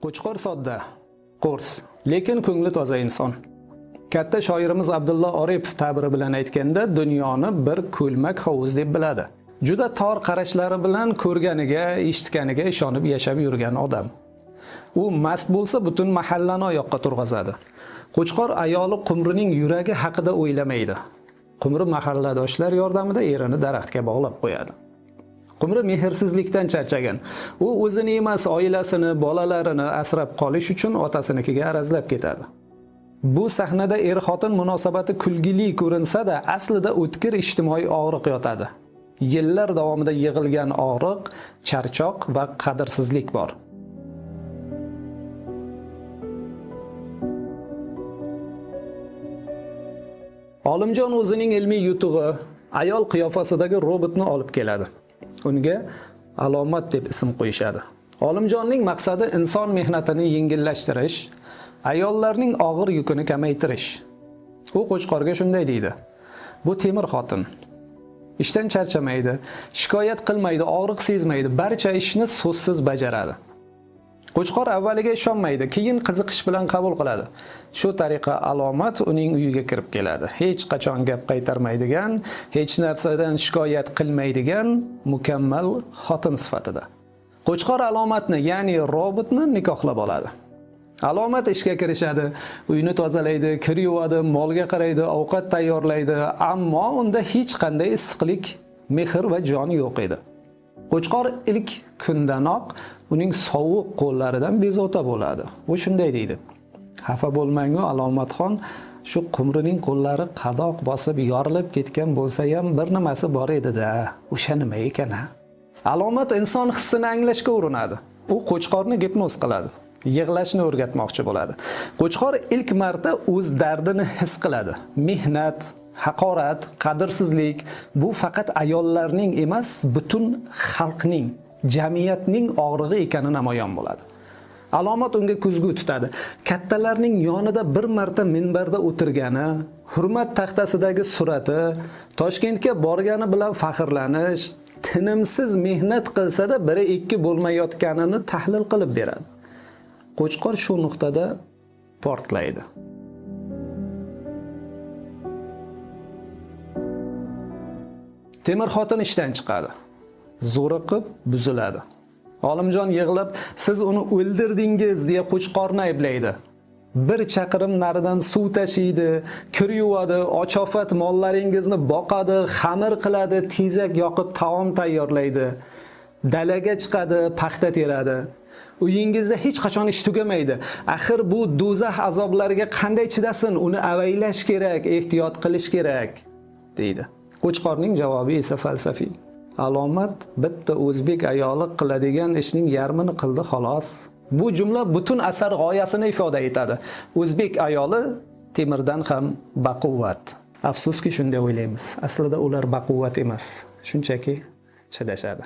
Qo'chqor sodda, qo'rs, lekin ko'ngli toza inson. Katta shoirimiz Abdulla Oripov ta'biri bilan aytganda, dunyoni bir ko'lmak hovuz deb biladi. Juda tor qarashlari bilan ko'rganiga, eshitganiga ishonib yashab yurgan odam. U mast bo'lsa, butun mahallani oyoqqa turg'azadi. Qo'chqor ayoli Qumrining yuragi haqida o'ylamaydi. Qumri mahalladoshlar yordamida erini daraxtga bog'lab qo'yadi. Qumri mehrsizlikdan charchagan. U o'zini emas, oilasini, bolalarini asrab qolish uchun otasinikiga arazlab ketadi. Bu sahnada er-xotin munosabati kulgili ko'rinsa-da, aslida o'tkir ijtimoiy og'riq yotadi. Yillar davomida yig'ilgan og'riq, charchoq va qadrsizlik bor. Olimjon o'zining ilmiy yutug'i, ayol qiyofasidagi robotni olib keladi. Unga Alomat deb ism qo'yishadi. Olimjonning maqsadi inson mehnatini yengillashtirish, ayollarning og'ir yukini kamaytirish. U Qo'chqorga shunday deydi: "Bu temir xotin. Ishdan charchamaydi, shikoyat qilmaydi, og'riq sezmaydi, barcha ishni so'zsiz bajaradi." Qo'chqor avvaliga ishonmaydi, keyin qiziqish bilan qabul qiladi. Shu tariqa Alomat uning uyiga kirib keladi. Hech qachon gap qaytarmaydigan, hech narsadan shikoyat qilmaydigan mukammal xotin sifatida. Qo'chqor Alomatni, ya'ni robotni nikohlab oladi. Alomat ishga kirishadi, uyni tozalaydi, kir yuvadi, molga qaraydi, ovqat tayyorlaydi, ammo unda hech qanday issiqlik, mehr va jon yo'q edi. Qo'chqor ilk kundanoq uning sovuq qo'llaridan bezovta bo'ladi. U shunday deydi: "Xafa bo'lmang-u Alomatxon, shu Qumrining qo'llari qadoq bosib yorilib ketgan bo'lsa ham bir nimasi bor edi-da. O'sha nima ekan ha?" Alomat inson hissini anglashga urinadi. U Qo'chqorni gipnoz qiladi. Yig'lashni o'rgatmoqchi bo'ladi. Qo'chqor ilk marta o'z dardini his qiladi. Mehnat, haqorat, qadrsizlik bu faqat ayollarning emas, butun xalqning, jamiyatning og'rig'i ekani namoyon bo'ladi. Alomat unga ko'zgu tutadi. Kattalarning yonida bir marta minbarda o'tirgani, hurmat taxtasidagi surati, Toshkentga borgani bilan faxrlanish, tinimsiz mehnat qilsa-da biri ikki bo'lmayotganini tahlil qilib beradi. Qo'chqor shu nuqtada portlaydi. Temir xotin ishdan chiqadi. Zo'riqib buziladi. Olimjon yig'lab, "Siz uni o'ldirdingiz" deya Qo'chqorni ayblaydi. Bir chaqirim naridan suv tashiydi, kir yuvadi, ochofat mollaringizni boqadi, xamir qiladi, tezak yoqib taom tayyorlaydi. Dalaga chiqadi, paxta teradi. Uyingizda hech qachon ish tugamaydi. Axir bu do'zax azoblariga qanday chidasin? Uni avaylash kerak, ehtiyot qilish kerak, deydi. Qo'chqorning javobi esa falsafiy. Alomat bitta o'zbek ayoli qiladigan ishning yarmini qildi xolos. Bu jumla butun asar g'oyasini ifoda etadi. O'zbek ayoli temirdan ham baquvvat. Afsuski shunday o'ylaymiz. Aslida ular baquvvat emas, shunchaki chidashadi.